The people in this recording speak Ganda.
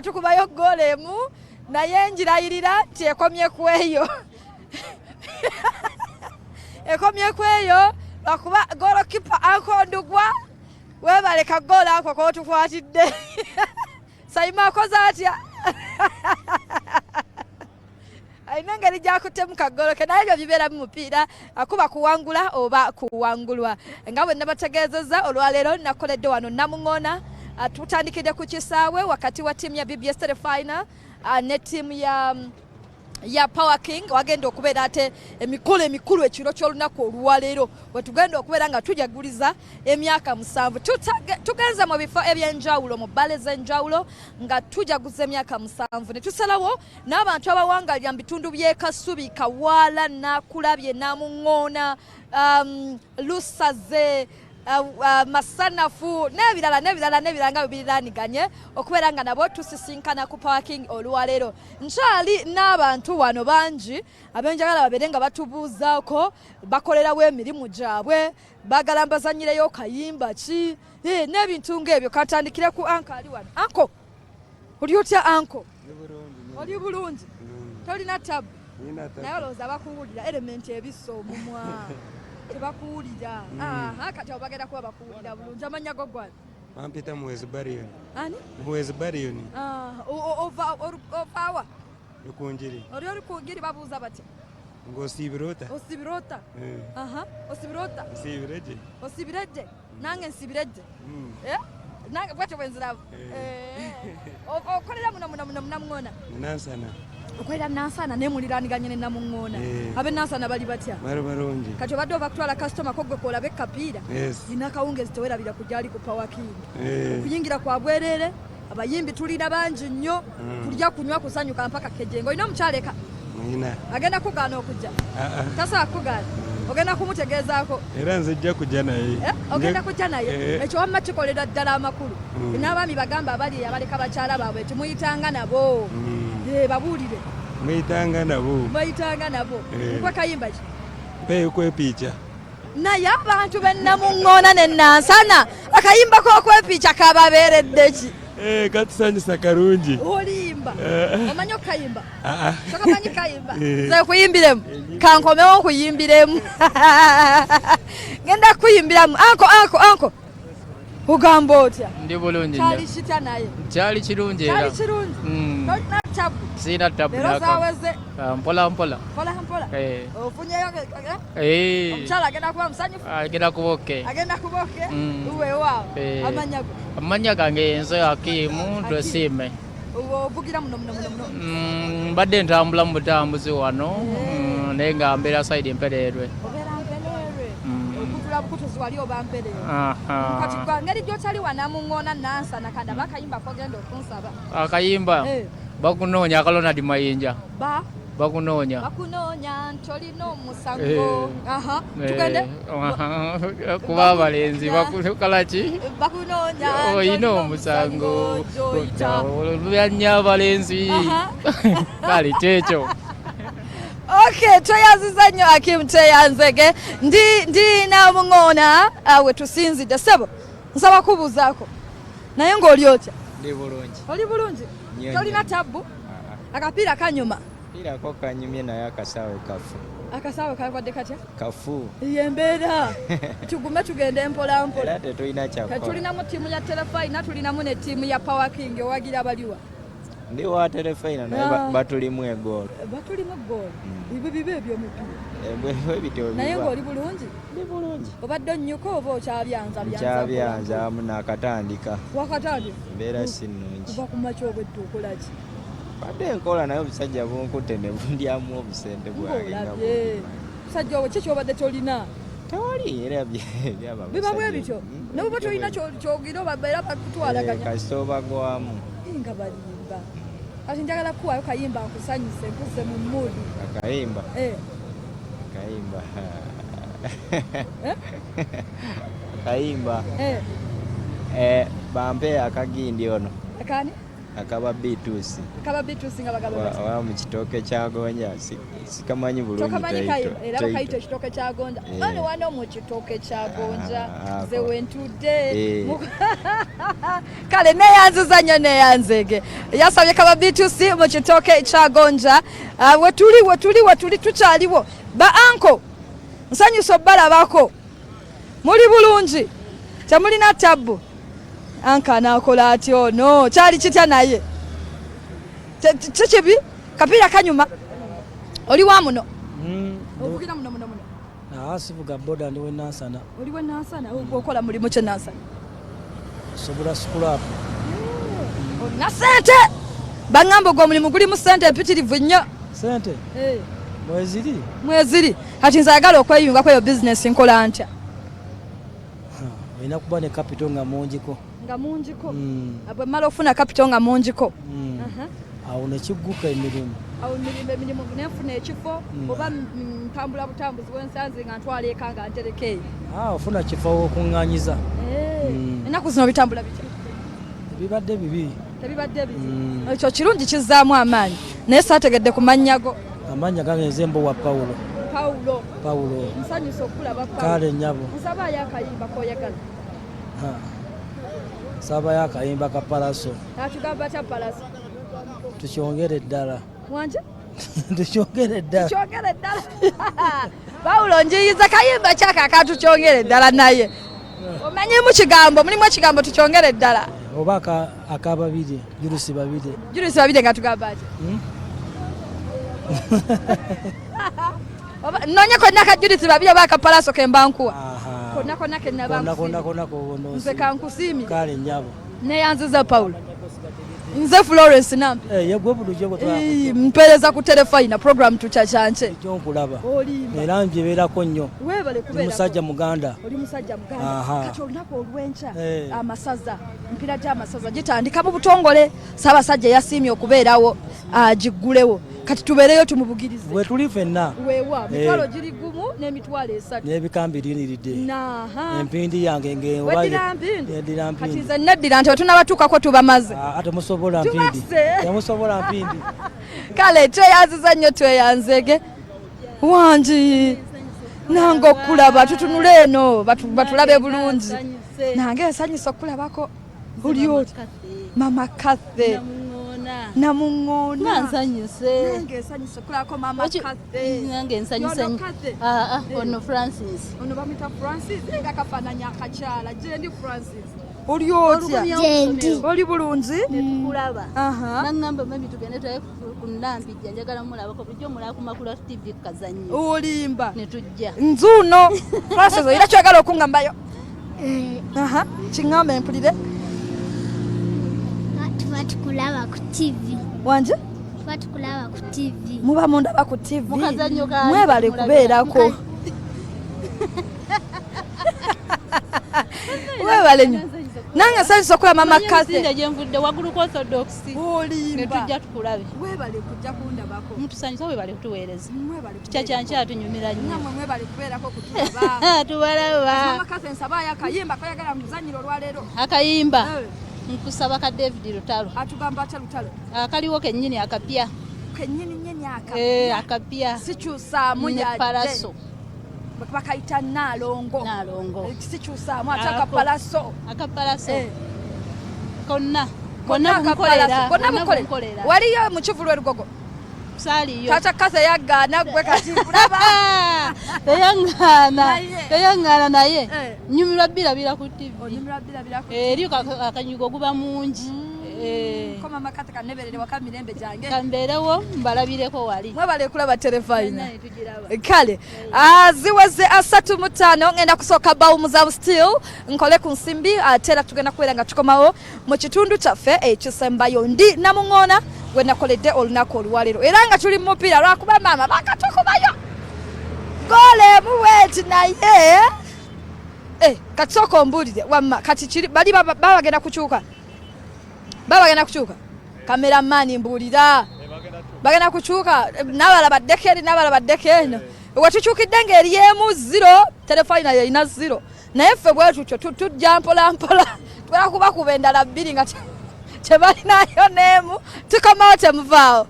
Twakatukubayo ggoolo emu, naye njirayirira nti ekomye ku eyo, ekomye ku eyo, lwakuba golokipa ankondugwa. Weebale ka ggoolo ako k'otukwatidde. Saima akoze atya? Alina engeri gyakuttemu kaggolo ke, naye ebyo bibeera mu mupiira, akuba kuwangula oba kuwangulwa. Nga bwe nabategeezezza, olwaleero nakoledde wano Namuŋoona. Tutandikidde ku kisaawe wakati wa ttiimu ya BBS Terefayina ne ttiimu ya Power King. Wagenda okubeera ate emikolo emikulu ekiro ky'olunaku olwaleero, wetugenda okubeera nga tujaguliza emyaka 7. Tugenze mu bifo ebyenjawulo, mu bbale z'enjawulo, nga tujaguza emyaka 7, ne tusalawo n'abantu abawangalira mu bitundu by'e Kasubi, Kawaala, Nakulabye, Namuŋoona, Lusaze, Masanafu n'ebirala n'ebirala n'ebirala nga bwe biriraaniganye, okubeera nga nabo tusisinkana ku Power King olwaleero. Nkyali n'abantu wano bangi abenjagala babeere nga batubuuzaako bakolerawo emirimu gyabwe, baagala mbazanyireyo kayimba ki, n'ebintu ng'ebyo. Katandikire ku uncle ali wano. Uncle, oli otya uncle? Oli bulungi? Tolina tabu? Naye olowooza bakuwulira? Element ebissa omumwa tebakuwulira. Aha, kati abo bagenda kuba bakuwulira bulungi. Amannya go gwani? Bampita Muhwezi Barion. Ani? Muhwezi Barion. Ah, ovaawa? Rukungiri. Oli Rukungiri, babuuza batya? Ng'osiibire ota? Osibire ota? Eh. Aha, osibire ota? Nsiibire gye. Osibire gye, nange nsibire gye. Eh? Nange bwatyo bwe nziraba. Eh. Eh. Okolera muno muno muno Munamuŋoona? Nansana. Okolera Nansana, naye muliraniganye ne Namuŋoona? Eh. Ab'e Nansana bali batya? Bali balungi. Kati obadde ova kutwala kasitoma ko gwe kwolabe kapiira? Yes. Nina akawungezi, tewerabira kujja ali ku Power King. Eh. Okuyingira kwa bwereere, abayimbi tulina bangi nnyo, kulya, kunywa, kusanyuka mpaka kejengo. Olina omukyala eka? Nina. Agenda kugaana okujja? Ah, ah. Tasobola kugaana, ogenda kumutegeezaako? Era nze nja kujja naye. Eh, ogenda kujja naye? Eh. Ekyo wamma kikolera ddala amakulu. N'abaami bagamba abali abaleka bakyala baabwe timuyitanga nabo. Eh, babuulire. Muyitanga nabo. Bayitanga nabo. Eh. Nkwe kayimba ki? Mpeeyo kwepiica. Naye abantu bennamuŋŋoona ne Nansana, akayimba k'okwepiica kababeeredde ki? Eh, katusanyusa kalungi. Olimba. Eh. Omanyi okukayimba? Ah, ah. Tokamanyi kayimba? Eh. Nze nkuyimbiremu, kankomewo nkuyimbiremu, ngenda kukuyimbiramu. Uncle, uncle, uncle, ogamba otya? Ndi bulungi nnyo. Kyali kitya naye? Kyali kirungi era. Kyali kirungi? Mm. Tolina tabu? Sirina tabu. Leero n'akamu. zaweze? Ah, mpola mpola. Mpola mpola. Eh. Ofunyeyo, eh? Eh. Omukyala agenda kuba musanyufu? Agenda kuba okay. Agenda kuba okay. Mm. Weewaawo. Eh. Amannya go? Amannya gange nze Hakimu Twesiime. Ovugira muno muno muno muno? Mbadde ntambula mu butambuzi wano, naye nga mbeera side Mpereerwe. Obeera Mpereerwe? Okutula bukutuzi wali oba Mpereerwe? Aha. Kati gwa ngeri gyotali wanamuŋoona Nansana, kandaba akayimba kogenda okunsaba. Akayimba? Eh. Bakunoonya, aka Ronald Mayinja. Ba Bakunoonya. Bakunoonya ntolina omusango. Eh. Aha. Eh, tugende. Aha, kuba abalenzi bakukalaki? Bakunoonya. Olina omusango. Gyoyita. Lubya abalenzi. Aha. Kale kyekyo. Okay, tweyanziza nnyo Akim Tweyanzege. Ndi Namuŋoona we tusinzidde. Ssebo, nsaba kubuuzaako, naye ng'oli otya? Ndi bulungi. Oli bulungi? Nnyo, Tolina nnyo. tabbu? Akapiira kanyuma? Piirako kanyumye, naye akasaawe kafu. Akasaawe kakwadde katya? Kafu. Yembeera, tugume tugende mpola mpola. Era tetulina Kati kyakukola. tulinamu ttiimu ya Terefayina, tulinamu ne ttiimu ya Power King. Owagira abaliwa? Ndi wa Terefayina, naye Ah. batulimu egoolo. Batulimu eggoolo? Ebyo biba ebyomupiira. Bwe bityo Naye biba. ng'oli bulungi? Ndi bulungi. Obadde onnyuka oba okyabyanza byanza? Nkyabyanzaamu, naakatandika. Wakatandika? Embeera si nnungi. Kuva ku makya obwedde okola ki? Badde nkola, naye obusajja bunkutte ne bundyamu obusente bwange nga Ng'olabye. bw'obimanyi. Musajja obwo ki kyobadde tolina? Tewali, era byaba Biba bwe busajja. bityo. Mm, Ne bwe tolina bityo. kyogira oba era bakutwalaganya. Kasita obagwamu. Nga balimba. Kati njagala kukuwayo kayimba nkusanyuse, nkuze mu mood. Akayimba? Eh. Akayimba. Eh? Akayimba. Eh. Eh, bampe akagindi ono. Akani? Akaba B2C. Kaba B2C nga bagamba bati. Wa mu kitooke kya gonja sikamanyi bulungi. Tokamanyi kayo era bakayita ekitooke kya gonja. Wano wano mu kitooke kya gonja nze wentudde. Kale neyanziza nnyo neyanzege. Yasabye kaba B2C mu kitooke kya gonja. Wetuli wetuli wetuli tukyaliwo. Ba anko nsanyusa obbalabako. Muli bulungi, temulina tabbu. Anka anaakola atya ono? Kyali kitya naye? Si kibi, kapiira kanyuma. Oli wa muno? Ovugira muno muno muno? Sivuga boda, ndi w'e Nansana. Oli w'e Nansana? Okola mulimu ki Nansana? Sobola scrap. Olina ssente? Baŋŋamba ogwo omulimu gulimu ssente empitirivu nnyo. Sente mweziri. Mweziri. Kati nze ayagala okweyungako eyo bizinesi nkola ntya? Olina kuba ne capital nga mungiko. Nga mungiko? Bwe mmala okufuna capital nga mungiko? Awo nekigguka emirimu. Awo emirimu emirimu nenfuna ekifo oba ntambula butambuzi bwensanze nga ntwala eka nga ntereka eyo? Ofuna kifo wokuŋŋanyiza. Ennaku zino bitambula bitya? Bibadde bibi. Tebibadde bibi? Ekyo kirungi, kizzaamu amaanyi. Naye saategedde ku mannya go. Amannya gange nze Mbowa Pawulo. Pawulo. Pawulo. Nsanyusa okulaba. Kale nnyabo. Nsabaayo akayimba koyagala. Nsabayo akayimba ka Palaso. Atugamba atya Palaso? Tukyongere ddala. Wanje? Tukyongere ddala. Tukyongere ddala. Pawulo, njiyiza kayimba kyako akatukyongere ddala, naye omanyimu kigambo, mulimu ekigambo tukyongere ddala? Oba akababiri, Jurusi Babiri. Jurusi Babiri nga tugamba atya? Nonye konna ka Judith Babiri oba akapalaso kemba nkuwa? Konna konna kenaba. Konna konna konna. Nze kankusiimire. Kale nnyabo. Neyanziza Paulo. Nze Florence Nampi. Ye gwe bulijjo gwe. Mpeereza ku Terefayina, program Tukyakyanke. Nkulaba. Olimba. Era njebeerako nnyo. Weebale Ndi kubeerako. musajja muganda. Oli musajja muganda. Kati olunaku olw'enkya amasaza, mpira gy'amasaza gitandika mu butongole. Ssaabasajja yasiimye okubeerawo agiggulewo. Kati tubeereyo tumubugirize. Bwe tuli ffenna. Weewa mitwalo giri gumu n'emitwalo esatu. N'ebikambi liniridde. Naha. Empindi yange nge Weddira mpindi? Eddira Kati mpindi. nze neddira nti wetunabatuukako tubamaze. Ah, temusobola mpindi. Tubase. Temusobola mpindi. Kale tweyanziza nnyo, tweyanzege. Wangi, nange okulaba. Tutunule eno batulabe bulungi. Nange nsanyusa okulabako. Oli oti Mama Kathe Namuŋoona? Nsanyuse. Nange nsanyusa okulabako Mama Kathe. Nange nsanyuse. Yono Kathe? Ah, ah, ono Francis. Ono bamwita Francis, naye nga kafaananya akakyala. Gyendi Francis, oli otya? Gyendi. Oli bulungi? Netukulaba. Aha. Naŋŋamba mami tugende tulabe ku Nampijja, njagala mulabako, bulijjo mulaba ku Makula TV ku kazannyo. Olimba. Ne tujja. Nzuuno Francis, olina kyoyagala okuŋŋambayo? Aha, kiŋŋambe mpulire. Tuba tukulaba ku TV. Wanje? Tuba tukulaba ku TV. Muba mundaba ku TV? Mu kazannyo kange Mwebale mulabira. kubeerako. Mwebale nnyo. Nange nsanyusa okulaba Mama Manyi Kathe. emisinde gye nvudde waggulu ku Orthodox. Olimba. Ne tujja tukulabe. Webale kujja kundabako. Mutusanyusa, webale kutuweereza. Mwebale. Tukyakyankya atunyumira nnyo. Nammwe mwebale kubeerako kutulaba. Tubalaba. Mama Kathe, nsabayo akayimba koyagala muzanyiro olwaleero. Akayimba nkusaba ka David Lutalo. Atugamba atya Lutalo? Akaliwo kennyini akapya. Kennyini nnyini aka? Eh, akapya. Sikyusaamu Ne yadde. Palaso. Bakayita Naalongo. Naalongo. Sikyusaamu ate Ako. akapalaso? Akapalaso. Eh. Konna. Konna Konna akapalaso. bunkolera. Konna Konna bukolera. bunkolera. Waliyo mu kivulu erugogo? Saaliyo. Taata Kathe yaggaana gwe, kati kulaba. Teyaŋŋaana. Naye. Teyaŋŋaana naye. Eh. Nyumirwa birabira ku TV. Onyumirwa birabira ku Eri akanyugo guba mungi. Eh. Ko Mama Kathe kaneberere waka mirembe gyange. Kambeerewo mbalabireko wali. Mwebale kulaba Terefayina. Naye tugiraba. Kale ziweze 35, ngenda kusooka bawumuza still nkole ku nsimbi, ate era tugenda kubeera nga tukomawo mu kitundu kyaffe ekisembayo. Ndi Namuŋoona gwe nakoledde olunaku olwaleero, era nga tuli mu mupiira, lwakuba maama bakatukubayo goolo emu bweti. Naye kati sooka ombuulire wamma, kati kiri bali baba bagenda kukyuka, baba bagenda kukyuka. Kameramani, mbuulira, bagenda kukyuka? N'abalala baddeko eri, n'abalala baddeko eno. Wetukyukidde ng'eri emu 0, Terefayina yerina 0, naye ffe bwe tutyo tujja mpola mpola, tugenda kubakuba endala bbiri nga Tebalinayo n'emu. Tukomawo, temuvaawo.